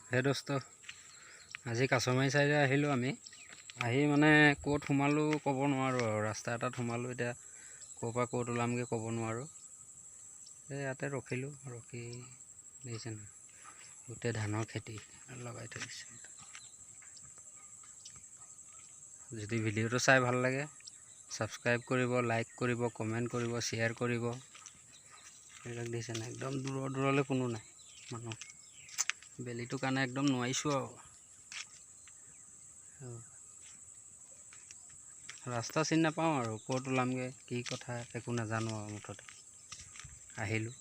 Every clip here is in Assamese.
হে দোস্ত, আজি কাছমাৰী চাইডে আহিলোঁ আমি। আহি মানে ক'ত সোমালোঁ ক'ব নোৱাৰোঁ আৰু ৰাস্তা এটাত সোমালোঁ। এতিয়া ক'ৰ পৰা ক'ত ওলামগৈ ক'ব নোৱাৰোঁ। এই ইয়াতে ৰখিলোঁ। ৰখি দেখিছে নহয়, গোটেই ধানৰ খেতি লগাই থৈ দিছে। যদি ভিডিঅ'টো চাই ভাল লাগে, ছাবস্ক্ৰাইব কৰিব, লাইক কৰিব, কমেণ্ট কৰিব, শ্বেয়াৰ কৰিব। এইবিলাক দেখিছে নাই, একদম দূৰৰ দূৰলৈ কোনো নাই মানুহ। বেলিটোৰ কাৰণে একদম নোৱাৰিছোঁ আৰু। ৰাস্তা চিনি নাপাওঁ আৰু ক'ত ওলামগৈ, কি কথা একো নাজানো আৰু। মুঠতে আহিলোঁ।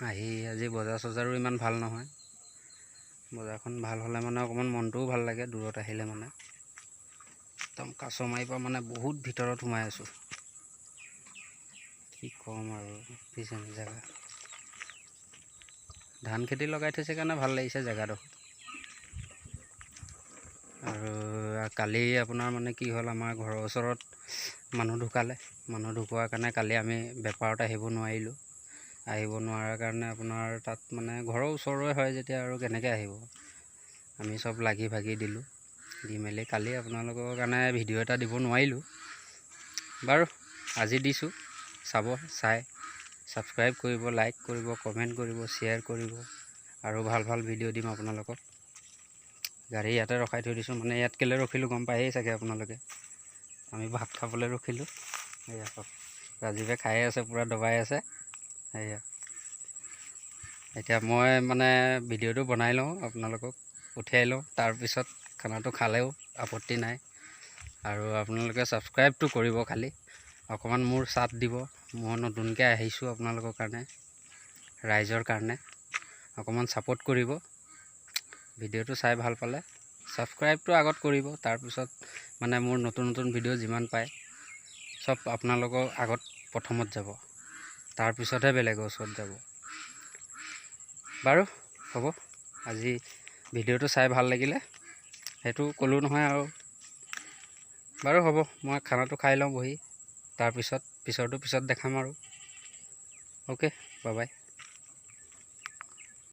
আহি আজি বজাৰ চজাৰো ইমান ভাল নহয়। বজাৰখন ভাল হ'লে মানে অকণমান মনটোও ভাল লাগে দূৰত আহিলে মানে। একদম কাছমাৰীৰ পৰা মানে বহুত ভিতৰত সোমাই আছোঁ, কি ক'ম আৰু। দেখিছে জেগা, ধান খেতি লগাই থৈছে কাৰণে ভাল লাগিছে জেগাডোখৰ। আৰু কালি আপোনাৰ মানে কি হ'ল, আমাৰ ঘৰৰ ওচৰত মানুহ ঢুকালে। মানুহ ঢুকোৱাৰ কাৰণে কালি আমি বেপাৰত আহিব নোৱাৰিলোঁ। আহিব নোৱাৰাৰ কাৰণে আপোনাৰ তাত মানে ঘৰৰ ওচৰৰে হয় যেতিয়া আৰু কেনেকৈ আহিব। আমি চব লাগি ভাগি দিলোঁ। দি মেলি কালি আপোনালোকৰ কাৰণে ভিডিঅ' এটা দিব নোৱাৰিলোঁ। বাৰু, আজি দিছোঁ, চাব। চাই ছাবস্ক্ৰাইব কৰিব, লাইক কৰিব, কমেণ্ট কৰিব, শ্বেয়াৰ কৰিব আৰু ভাল ভাল ভিডিঅ' দিম আপোনালোকক। গাড়ী ইয়াতে ৰখাই থৈ দিছোঁ। মানে ইয়াত কেলৈ ৰখিলোঁ গম পায়েই চাগে আপোনালোকে। আমি ভাত খাবলৈ ৰখিলোঁ। এয়া চাওক, ৰাজীৱে খায়ে আছে, পূৰা দবাই আছে। সেয়া এতিয়া মই মানে ভিডিঅ'টো বনাই লওঁ, আপোনালোকক পঠিয়াই লওঁ, তাৰপিছত খানাটো খালেও আপত্তি নাই। আৰু আপোনালোকে ছাবস্ক্ৰাইবটো কৰিব, খালি অকণমান মোৰ চাথ দিব। মই নতুনকৈ আহিছোঁ আপোনালোকৰ কাৰণে, ৰাইজৰ কাৰণে অকণমান ছাপোৰ্ট কৰিব। ভিডিঅ'টো চাই ভাল পালে ছাবস্ক্ৰাইবটো আগত কৰিব, তাৰপিছত মানে মোৰ নতুন নতুন ভিডিঅ' যিমান পায় চব আপোনালোকৰ আগত প্ৰথমত যাব, তাৰপিছতহে বেলেগৰ ওচৰত যাব। বাৰু হ'ব, আজি ভিডিঅ'টো চাই ভাল লাগিলে সেইটো ক'লোঁ নহয় আৰু। বাৰু হ'ব, মই খানাটো খাই লওঁ বহি, তাৰপিছত পিছৰটো পিছত দেখাম আৰু। Okay, bye bye.